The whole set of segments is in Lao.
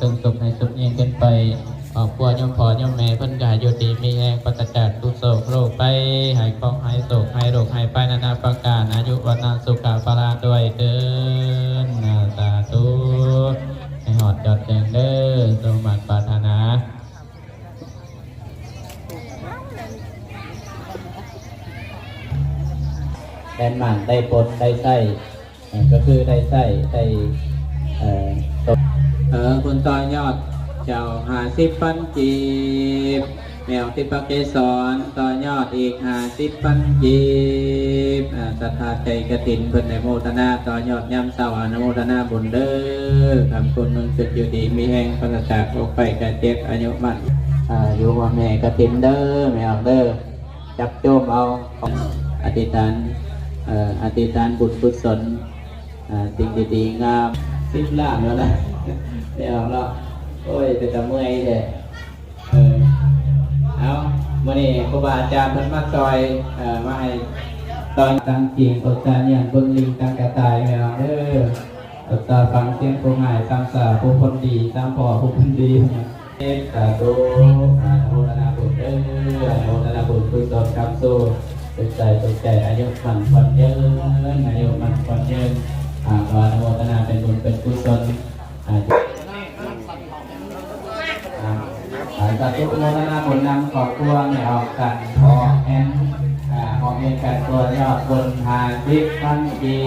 ເຊິ່ງສຸກໃຫ້ສຸກຍິ່ງຂຶ້ນໄປ. ຄອບຄົວໂຍມພໍ່ໂຍມແມ່ເພິ່ນກະໃຫ້ຢູ່ດີມີແຮງ ປາສະຈາກທຸກໂສກໂລກໄພ ໃຫ້ຄອງຫາຍໂສກຫາຍໂລກຫາຍໄພນານາປະການ ອາຍຸວັນນະສຸຂະພະລະດ້ວຍເທີ້ນ ສາທຸ ໃຫ້ຮອດຍອດເຖິງເດີ ສົມຫວັງປາດຖະໜາ. ໄດ້ໝານໄດ້ຜົນໄດ້ໃຊ້ ເອີ ກໍຄືໄດ້ໃຊ້ໄດ້ ເອີ ຕົກ ເອີ ບຸນຕໍ່ຍອດເຈົ້າຫ້າສິບພັນກີບ ແມ່ອອກທິບພະເກສອນຕໍ່ຍອດອີກຫ້າສິບພັນກີບ ເອີ ສັດທາໃຈກະຖິນເພິ່ນໄດ້ໂມທະນາຕໍ່ຍອດຍາມເຊົ້າ ອະນຸໂມທະນາບຸນເດີ ຄຳຄຸນເມືອງສຸກຢູ່ດີມີແຮງ ປາສະຈາກໂລກໄພໄຂ້ເຈັບ ອາຍຸໝັ້ນ ອາ ຢູ່ຮ່ວມແມ່ກະຖິນເດີ ແມ່ອອກເດີ. ຈັບໂຈມເອົາ ອະທິຖານ ເອີ ອະທິຖານບຸນກຸສົນ ອາ ສິ່ງດີໆງາມ ສິບລ້ານແລ້ວນະ ແມ່ອອກເນາະ ໂອ້ຍ ເປັນຕາເມື່ອຍແທ້ ເອີ ເອົາ ມື້ນີ້ຄູບາອາຈານເພິ່ນມາຊ່ອຍ ເອີ ມາໃຫ້ ຊ່ອຍຕັ້ງຈິງ ອົດຕາຍຽນບຸນລິງຕັ້ງກະຕ່າຍ ແມ່ອອກເດີ ອົດຕາຟັງສຽງຜູ້ຮ້າຍ ຕາມສາຜູ້ຄົນດີ ຕາມພໍ່ຜູ້ຄົນດີ. ສາທຸ ອະນຸໂມທະນາບຸນເດີ ອະນຸໂມທະນາບຸນກຸສົນຄຳຊູ ສຸກກາຍສຸກໃຈ ອາຍຸໝັ້ນຂວັນຍືນ ອາຍຸໝັ້ນຂວັນຍືນ ອາ ຂໍອະນຸໂມທະນາເປັນບຸນເປັນກຸສົນ ອາ ອາ ສາທຸ ອະນຸໂມທະນາບຸນນຳຄອບຄົວແມ່ອອກກັນ ອອກແອນ ອາ ອອກເງິນກັນຕົວຍອດບຸນຫ້າສິບພັນກີ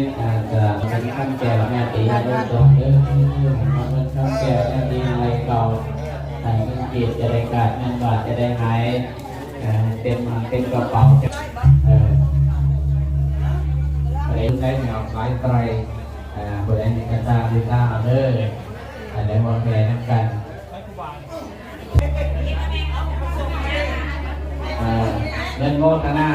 ບ ອາ ຈາກເງິນຄຳແກ້ວແມ່ຕີໃຫ້ເບິ່ງຕົງເດີ ເງິນຄຳແກ້ວແມ່ຕີໃຫ້ເຂົາ ໃຫ້ເງິນກີບຈະໄດ້ກາດ ເງິນບາດຈະໄດ້ຫາຍ ເອີ ເຕັມ ເຕັມກະເປົາ ເອີ ຜູ້ໃດໄດ້ອອກສາຍໄຕ ເອີ ຜູ້ໃດມີກະຕ່າ ກະຕ່າເດີ ໃຫ້ໄດ້ຮ່ວມແຫ່ນຳກັນ ເອີ ເງິນໂມທະນາ